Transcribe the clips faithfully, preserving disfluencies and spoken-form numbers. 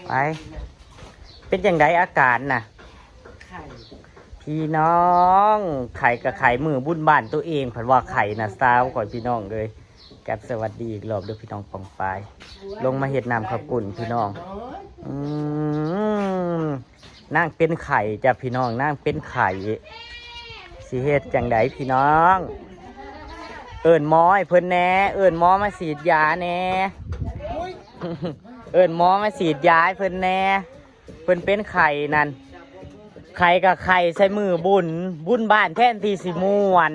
ไป เป็นจั่งใดอาการน่ะ ไข่ พี่น้องไข่กับไข่มือบุญบ้านตัวเองเพิ่นว่าไข่น่ะซาวก่อนพี่น้องเลย กับสวัสดีอีกรอบเด้อพี่น้องปองปาย ลงมาเฮ็ดน้ำข้าวปุ้นพี่น้อง อืมนางเป็นไข่จ้ะพี่น้องนางเป็นไข่สิเฮ็ดจั่งใดพี่น้อง เอิ้นหมอให้เพิ่นแหน่เอิ้นหมอมาฉีดยาแหน่ เอิ้นหมอมาฉีดยาให้เพิ่นแหน่ เพิ่นเป็นไข้นั่น ไข้ก็ไข้ใส่มือบุญ บุญบ้านแทนที่สิม่วน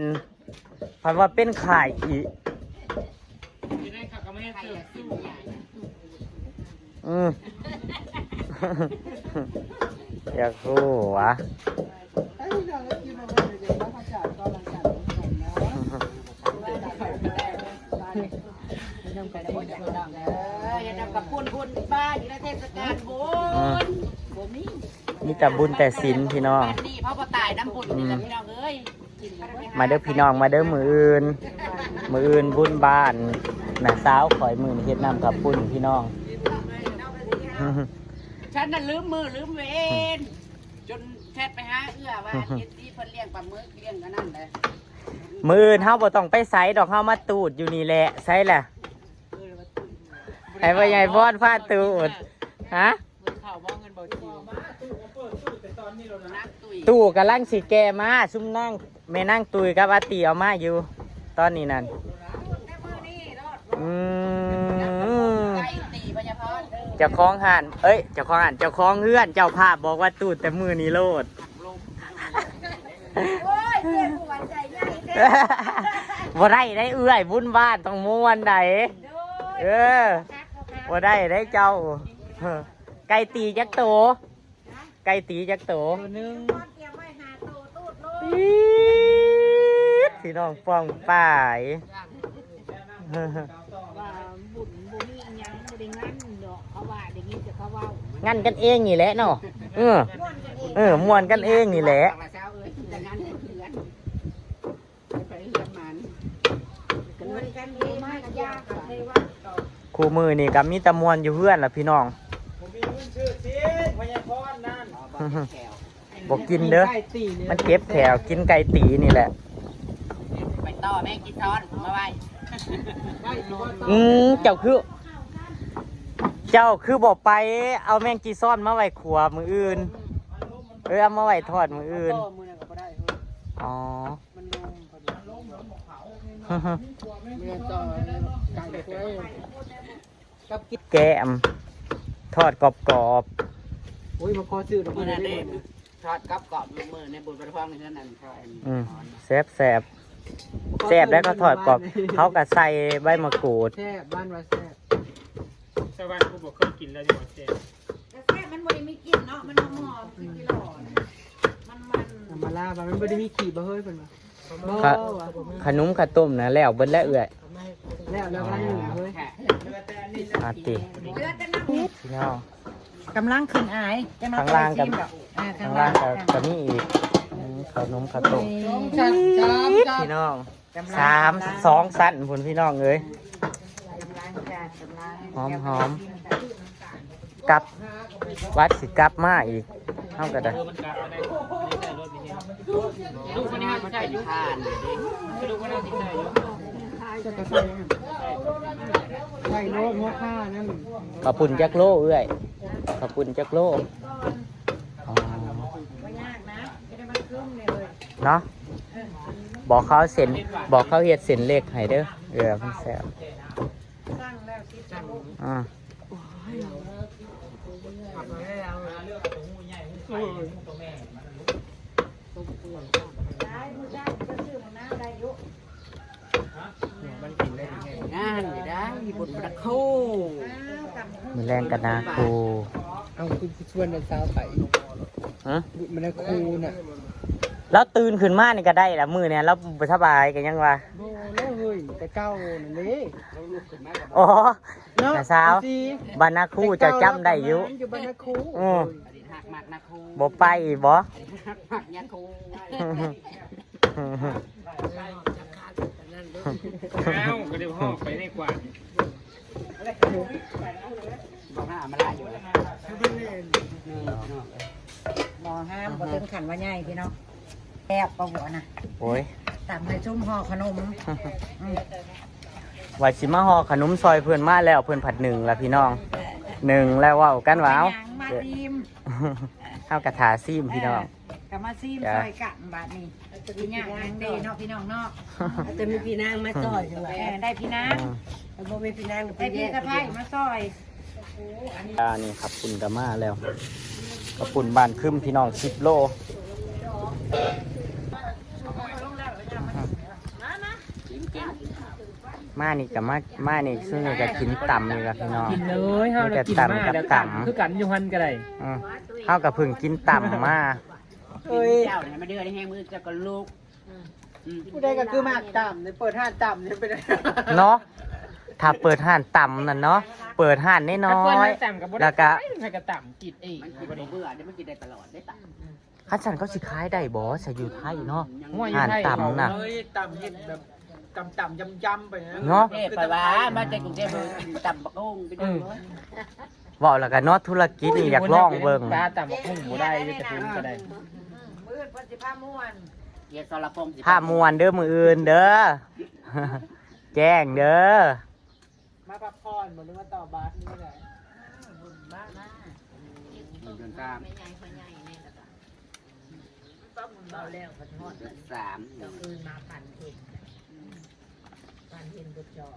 เพิ่นว่าเป็นไข้อีก อืม อยากฮู้หวะ เฮ็ดน้ำข้าวปุ้นบุญบ้านอยู่ในเทศกาลบุญ บ่มีแต่บุญแต่ศีลพี่น้อง นี่เพราะว่าตายน้ำบุญนี่แหละพี่น้องเอ้ย มาเด้อพี่น้องมาเด้อมื้ออื่น มื้ออื่นบุญบ้านน้าสาวข่อยมื้อนี้เฮ็ดน้ำข้าวปุ้นพี่น้อง ฉันน่ะลืมมือลืมเวรจนแชทไปหาเอื้อว่าเฮ็ดที่เพิ่นเลี้ยงปลาหมึกเลี้ยงอันนั้นแหละ มื้ออื่นเฮาบ่ต้องไปไสดอกเฮามาตูดอยู่นี่แหละไสล่ะ ให้พ่อใหญ่พรพาตูด ฮะ เพิ่นเข้าบ่เงินบ่จีน ตู้กำลังสิแก่มาซุมนางแม่นางตุ้ยกับอาตีเอามาอยู่ ตอนนี้นั่น อืม ไก่ตีพญาพร เจ้าของห้าน เอ้ย เจ้าของห้าน เจ้าของเฮือน เจ้าภาพบอกว่าตูดแต่มื้อนี้โลด โอ้ยเจ็บหัวใจใหญ่แท้ บ่ได้ได้เอื้อยบุญบ้านต้องม่วนได้ โดย เออ บ่ได้ได้เจ้า ไก่ตีจักโต ไก่ตีจักโต ตัวหนึง ก้อนเตรียมไว้หาโตตูดโลด ปี๊ดพี่น้องป้องป่าย ว่าบุญบ่มีอิหยังบ่ได้งานดอกเขาว่าได้ยินแต่เขาเว้า งันกันเองนี่แหละเนาะ เออ เออม่วนกันเองนี่แหละ ปากละเช้าเอ้ยแต่งานเพื่อนไปเฮือนมัน เหมือนกันเองมากยากเลยว่า คู่มื้อนี่ก็มีแต่ม่วนอยู่เฮือนล่ะพี่น้อง ผมมีเงินซื้อสิพญาพรนั่น บ่กินเด้อ ไก่ตีเนี่ย มันเจ็บแขวกินไก่ตีนี่แหละ ไปต่อแม่กินซ้อนมาไว้ อืมเจ้าคือ เจ้าคือบ่ไปเอาแมงจีซอนมาไว้ขัวมื้ออื่น เอ้ยเอามาไว้ทอดมื้ออื่น ต่อมือนั่นก็บ่ได้เฮ้ย อ๋อ มันลงพอดีเมื่อต่อไก่กล้วยกับกิน แกมทอดกรอบกรอบ โอ้ยมาขอซื้อดอก มื้อนั้น ไม้ เด้ทอดกรอบๆมื้อในบุญประท้วงในเฮือนนั่นเขาอัน ๆอืมแซ่บแซ่บแซ่บแล้วก็ทอดกรอบ เขาก็ใส่ใบมะกรูด แซ่บบ้านว่าแซ่บ ชาวบ้านกูบอกเคยกินแล้วอยู่ว่าแซ่บ แต่แซ่บมันบ่ได้มีกลิ่นเนาะ มันหอมๆคือกิโลนะมันมัน ธรรมดาว่ามันบ่ได้มีขี้บ่เฮ้ยเพิ่นว่าบ่ ค่ะ ว่า ขนมข้าวต้มนะแล้วเบิดแล้วเอื้อย แล้วแล้วกำลังหนึ่งเฮ้ย อาติ เหลือแต่น้ำ พี่น้อง กำลังขึ้นอายจะมา ข้างล่างกับ อ่า ข้างล่างก็ก็มีอีกอืมขนมข้าวต้ม สองชั้นสามชั้น พี่น้องสามสองชั้นพุ่นพี่น้องเอ้ยหอมหอมกลับวัดสิกลับมาอีกเฮาก็ได้ ลูกคนนี้เขาสิใส่อยู่ ใส่โลดหัวข้านั่น ข้าวปุ้นจักโลเอื้อยข้าวปุ้นจักโลอ๋อเนาะบอกเขาเส้นบอกเขาเฮ็ดเส้นเล็กให้เด้อเออมันแซ่บอ่า งานนี่ได้บุญประโค มื้อแรงก็นาคู เอาคุณชวนเดินสาวไป ฮะ มันได้ครูน่ะ แล้วตื่นขึ้นมานี่ก็ได้ละมื้อเนี่ยแล้วบ่สบายก็ยังว่า โอ้แล้วเฮ้ยแต่เก้านั่นเด้ อ๋อ เนาะ แต่เช้า สิ บ้านนาคูเจ้าจำได้อยู่ อยู่บ้านนาคู อืม หักมากนะครู บ่ไปบ่ หักมากเนี่ยครู อ้าวก็เดี๋ยวห้องไปได้กว่า ห้ามาได้อยู่แล้ว หม้อห้ามบ่ถึงขั้นว่าใหญ่พี่น้อง แซ่บบ่หัวนะ โอ้ย ตำให้ซุ่มห่อขนม อืม ว่าสิมาห่อขนมซอยเพิ่นมาแล้ว เพิ่นผัดหนึ่งแล้วพี่น้อง หนึ่งแล้วเว้ากันว่า เอา เป็นหยังมาซิม เฮากะทาซิมพี่น้อง เออ กะมาซิม จ้ะ ซอยกันบาดนี้ สิยากหยังเด้เนาะพี่น้องเนาะ อาจจะมีพี่นางมาซอยจังหวะ เออ ได้พี่นาง อืม แล้วบ่มีพี่นาง ได้พี่สะใภ้มาซอย อ่า นี่ครับ ข้าวปุ้นกะมาแล้ว ข้าวปุ้นบ้านคึมพี่น้อง สิบโล มานี่กะมา มานี่ซึ่งกะกินตำนี่ล่ะพี่น้อง กินเลย เฮา มีแต่ กินมา ตำกับ แล้ว ตำ ตำคือกันอยู่หั่นกะได้ อืม เฮากะเพิ่งกินตำมา เอ้ย เจ้าเนี่ยมาเดือนแห้งมือเจ้าก็ลูก อืม ผู้ใดก็คือมากตำเนี่ย เปิดห้านตำเนี่ยเป็น เนาะ ถ้าเปิดห้านตำนั่นเนาะ เปิดห้านน้อยๆ ถ้าเปิดห้านตำก็บ่ได้ แล้วก็ ขาย มันก็ตำกินเอง มันกินบ่เบื่อเด้ มันกินได้ตลอดเด้ตำ คันซั่นเขาสิขายได้บ่ ซะอยู่ไทยเนาะ ห้วย อยู่ไทย ห้านตำน่ะ เอ้ย ตำเห็ดแบบตำๆ ยำๆ ไปนะ เนาะ เอ้ย ไปว่ามาแต่กรุงเทพฯ กินตำบักหุ่งไป เออ เนาะ เว้าแล้วก็เนาะ ธุรกิจนี่อยากลองเบิ่ง ตาตำบักหุ่งบ่ได้ อยู่แต่คุณก็ได้ มื้ออื่นเพิ่นสิพาม่วน เฮ็ดสรพงษ์สิ พาม่วนเด้อ มื้ออื่นเด้อ แจ้งเด้อ มาพักผ่อนบ่ หรือว่าต่อบัสนี่แหละ บุญบ้ามา เดือนสาม แม่ใหญ่พ่อใหญ่แน่ละก็ ก็บุญเบาแล้ว เพิ่นฮอด เดือนสาม ก็คืนมาพันเอ็ด พันเอ็ดบุญจอง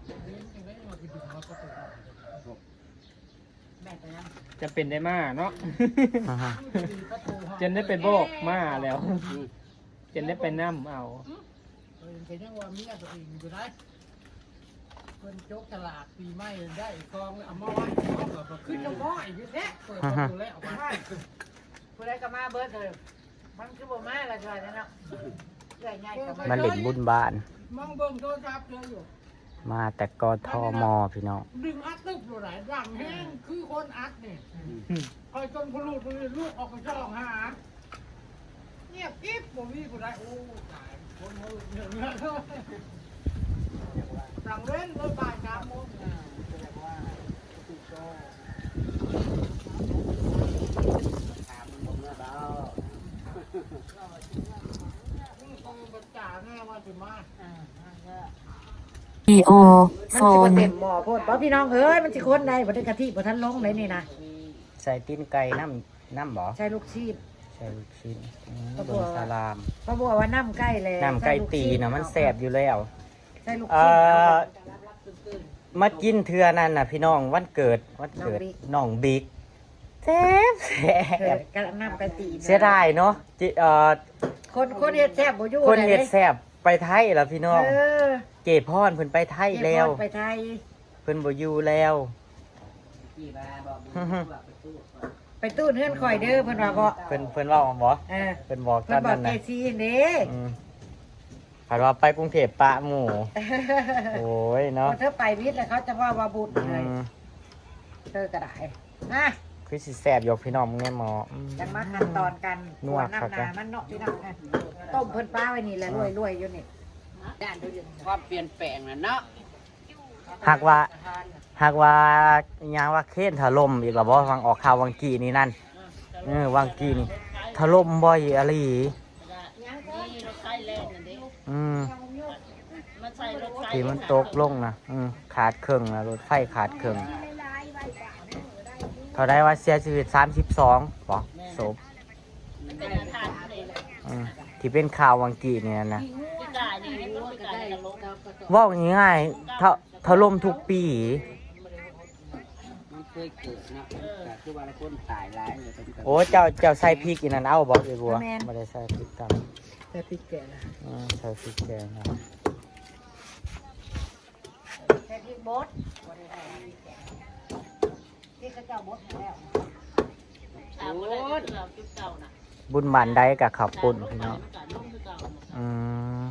แม่ไปนำ จะเป็นได้มาเนาะ อ่าฮะ จนได้ไปบอกมาแล้ว อืม จนได้ไปนำเอา เออ ก็ยังว่าเมียตัวเองอยู่ได้ เพิ่นจกสลากปีใหม่ได้กองเอามาไว้ ก็ขึ้นน้ำอ้อยอยู่แท้ เปิดประตูแล้วออกมา ผู้ใดก็มาเบิดเลย มันคือบ่มาละจอยนั่นเนาะ เอื้อยใหญ่ก็มา มาเล่นบุญบ้าน มองเบิ่งโทรศัพท์เธออยู่ มาแต่ กทม พี่น้อง ดึงอัดตึบอยู่หลายดังแฮง คือคนอัดนี่ อืม คอยจนพลุดเลยลูกออกไปส่องหา เงียบกริบ บ่มีผู้ใด โอ้ ตาย คนเฮาเรื่องเงิน สั่งเว้นรถบ่ายสามโมง อ่า แสดงว่า ถามมันบ่เมื่อเบา อืม เออ บ่จ๋าแน่ว่าสิมา อ่า วิดีโอ มันสิบ่เต็มหม้อโพดบ่พี่น้องเอ้ย มันสิคนได้บ่ได้กะทิบ่ทันลงเลยนี่นะ ใส่ตีนไก่น้ำ น้ำบ่ ใส่ลูกชิ้น ใส่ลูกชิ้น อืม ข้าวบัว บนสลาม ข้าวบัวว่าน้ำไก่แล้ว น้ำไก่ตีนะ ใส่ลูกชิ้น มันแซ่บอยู่แล้ว ใส่ลูกชิ้น เอ่อ เอา มากินเทื่อนั่นน่ะพี่น้อง วันเกิด วันเกิด น้องบิ๊ก น้องบิ๊ก แซ่บแซ่บ เออ กับน้ำไก่ตีนะ เสียดายเนาะ จิ เอ่อ คน คนเฮ็ดแซ่บบ่อยู่ คนเฮ็ด เลย แซ่บไปไทยแล้วพี่น้อง เออ เจพรเพิ่นไปไทยแล้ว เจพรไปไทย เพิ่นบ่อยู่แล้ว ไปตู้เฮือนข่อยเด้อ เพิ่นว่าบ่ เพิ่น เพิ่นเว้าบ่ เออ เพิ่นบอก เพิ่นบอก ตอนนั้นน่ะ เจซีเด้ อืม คันว่าไปกรุงเทพฯปะหมู่ โอ้ยเนาะ เธอไปวิทย์แล้วเขาจะว่า ว่าบุญ อืม เลย เธอก็ได้ มา คือสิแซ่บอยู่พี่น้อง เนี่ยหมอ อืม จังมาขั้นตอนกัน นัว ขัวน้ำ คัก นามันเนาะพี่น้องนะ ต้มเพิ่นปลาไว้นี่แหละ อืม รวยๆ อยู่นี่ ความเปลี่ยนแปลงน่ะเนาะ หากว่า หากว่า อิหยังว่าเคนถล่มอีกแล้วบ่ ฟังออกข่าววังกี้นี่นั่น เออ วังกี้นี่ ถล่มบ่อยอีหลี นี่รถไฟแล่นนั่นเด้ อืม มาใส่รถไฟ ที่มันตกลงนะ อืม ขาดครึ่งนะ รถไฟขาดครึ่ง เท่าใดว่าเสียชีวิต สามสิบสอง บ่ ศพ มันเป็นอาถรรพ์เลย อืม ที่เป็นข่าววังกี้นี่นะ ปีกายนี่รถปีกายนี่ก็ลง เว้าง่ายๆ ถ- ถล่มทุกปี มันเคยเกิดเนาะ ก็คือว่าคนตายหลายเลย โอ้ เจ้า เจ้าใส่พริกอีนั่นเอาบ่ เอ้ยบัว บ่แม่น บ่ได้ใส่พริกตำ ใส่พริกแกง อืม ใส่พริกแกงนะ ใส่พริกบด บ่ได้ใส่พริกแกง พริกเขาเจ้าบดให้แล้ว โอ้ย บุญบ้านใดกับข้าวปุ้นพี่น้อง อืม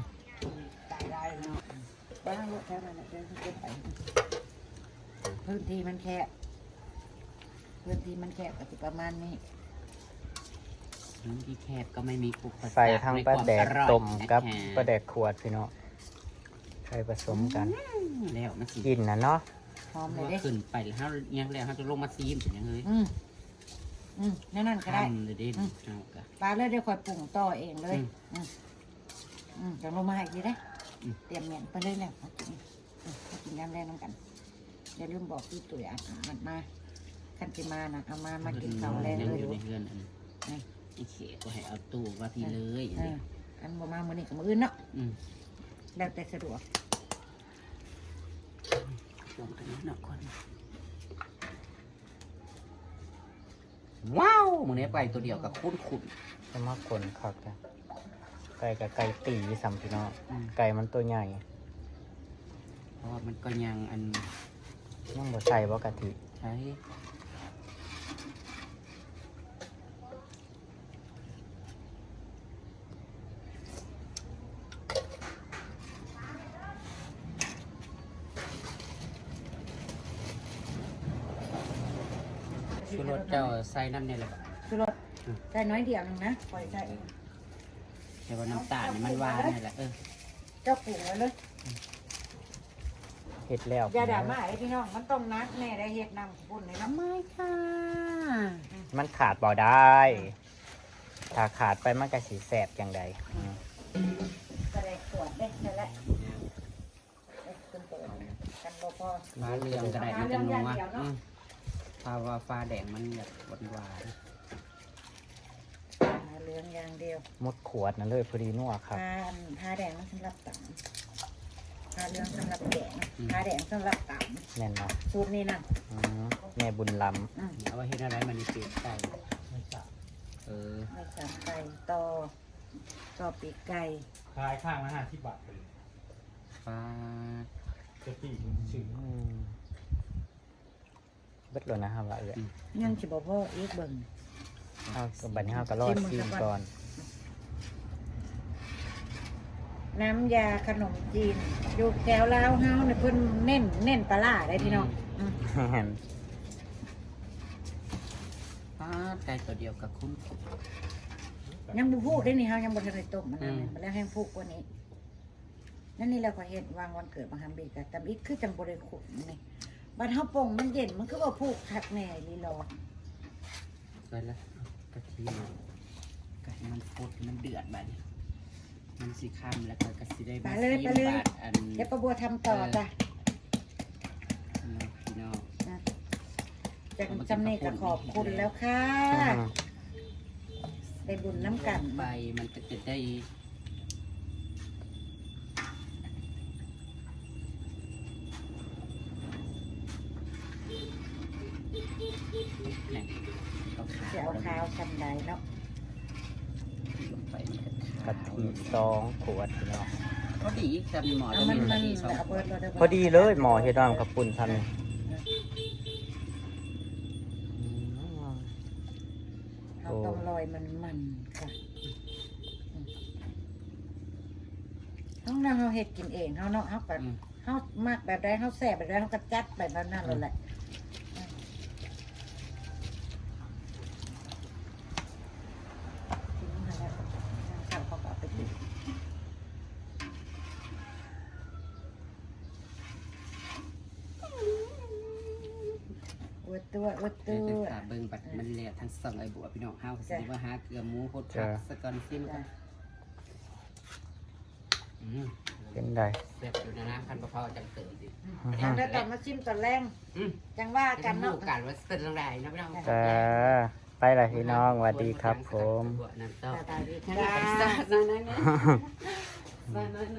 ไปทางรถแถวนั้นน่ะ เดี๋ยวจะไป พื้นที่มันแคบ พื้นที่มันแคบก็สิประมาณนี้ พื้นที่แคบก็ไม่มีอุปสรรค ใส่ทั้งปลาแดกต้มกับ ในความอร่อยนะคะ ปลาแดกขวดพี่น้อง ใส่ผสมกัน อืม แล้วมันสิ กินนะเนาะ หอมเลยเด้ ว่าขึ้นไปแล้วเฮายังแล้วเฮาจะลงมาซีมเป็นหยังเฮ้ย อืม อืม แนวนั้นก็ได้ ทำเลยเด้ อืม เอากะ ปลาเลยเดี๋ยวค่อยปรุงต่อเองเลย อืม อืม อืม จะลงมาให้ทีเด้ อืม เตรียมเมียนไปเลยแล้วมากิน อืม มากินยามแลงนำกัน อย่าลืมบอกพี่ตุ๋ยอัดอัดมา คันสิมานะ เอามา มากินข้าวแลง ยัง เลยอยู่ในเฮือนอันนี้ อืม อีเขก็ให้เอาตู้ว่าพี่เลย เออ อันบ่มามื้อนี้ก็มื้ออื่นเนาะ อืม แล้วแต่สะดวก ลองกันเนาะก่อน ว้าว มื้อนี้ไปตัวเดียวกับคุ้นๆ จะมาขนคักนะ ไก่กับไก่ตีซ้ำพี่น้อง อืม ไก่มันตัวใหญ่ เพราะว่ามันก็ยังอัน ยังบ่ใส่บ่กะทิ ใช่ ชูรสเจ้าใส่น้ำเนี่ยแหละ ชูรส อืม ใส่น้อยเดียวนึงนะ ปล่อยใส่ แต่ว่าน้ำตาลนี่มันหวานนี่แหละ เออ เจ้าปรุงไว้เลย เฮ็ดแล้ว อย่าด่ามาไอ้พี่น้อง มันต้องนักแน่ได้เฮ็ดน้ำข้าวปุ้นนี่เนาะ ไม่ค่ะ มันขาดบ่ได้ อืม ถ้าขาดไปมันก็สิแซ่บจังใด อืม ปลาแดกขวดเด้ นั่นแหละ เอ้ย คุณเปิดกันบ่พอ ปลาเหลืองก็ได้ มันจะนัว ปลาเหลืองอย่างเดียวเนาะ อืม เพราะว่าปลาแดงมันแบบหวานๆ ปลาเหลืองอย่างเดียว หมดขวดนั่นเลย พอดีนัวครับ ปลาอัน ปลาแดงมันสำหรับตำ ปลาเหลืองสำหรับแกง อืม ปลาแดงสำหรับตำ แม่นเนาะ สูตรนี้นะ อืม แม่บุญล้ำ อืม เอาไว้เฮ็ดอะไรมันนี่ ปีกไก่ เออ ไม่สามไก่ ต่อ ต่อปีกไก่ ขายข้างละห้าสิบบาทไปเลย ปลา จะปีกมันชื่อ อืม เบิดแล้วนะครับว่าเอื้อย อืม ยังสิบ่พออีกเบิ่ง เอา บัดนี้เฮาก็รอ ชิมมัน ชิมก่อน น้ำยาขนมจีน อยู่แถวลาวเฮาเนี่ยเพิ่นเน้น เน้นปลาร้าได้พี่น้อง อืม อืม แม่น ปลาไก่ตัวเดียวกับคุ้น ยังบ่พูดได้นี่ เฮายังบ่ทันได้ต้มมันนะ อืม มันแล้วแห้งพูดกว่านี้ นั่นนี่แหละข้อยเฮ็ดวางวันเกิดบางคำบีกะตำอิดคือจังบ่ได้ขมนี่ บัดเฮาปงมันเย็นมันคือว่าผูกคักแน่ลีหลอ ไปละ กะทิมัน กะให้มันฟด มันเดือดบัดนี้ มันสิค่ำแล้วก็ ก็สิได้ ไป มา เลย ซีม ไปเลย บาดอัน เดี๋ยวป้าบัวทำต่อ เออ จ้ะ เนาะพี่น้อง อ่ะ จากจำนี่ก็ขอบคุณแล้วค่ะ อืม ได้บุญน้ำกัน ไปมันก็จะได้ นี่ เอาขาว เสียเอาขาวทำไดเนาะ ลงไปมันก็ขาว กะทิสองขวดพี่น้อง พอดีจำหมอ เอามัน จะมีกะทิสอง มัน เอาเบิด ขวด เราเดิน พอดีเลยหมอเฮ็ดน้ำข้าวปุ้นทำนี่ อืม เฮาต้องลอยมันๆค่ะ อืม เฮานั่งเฮาเฮ็ดกินเองเฮาเนาะ เฮาก็ อืม เฮามักแบบใด เฮาแซ่บแบบใด เฮาก็จัดไปแบบนั้นเลยแหละ อืม ทีนี้เฮาก็ เฮาก็เอาไปกิน อวดตัว อวดตัว เดี๋ยวจะพาเบิ่งบัดมันแล้วทั้งสองไอ้บัวพี่น้อง เฮาก็สิ จ้ะ ได้มาหาเกลือหมูโคตรผัก จ้ะ ซะก่อน ซิมก่อน จ้ะ อืม เป็นได แซ่บอยู่นะนะ คันบ่พอจังเติมสิ อืม อือฮึ จังได้ตอนมาชิมตอนแลง อืม จังว่ากันเนาะ จังรู้กันว่าเป็นจังใดเนาะพี่น้อง จ้ะ ไปล่ะพี่น้อง สวัสดีครับผม สบายดีจ้า นั่นๆๆ นั่นๆๆ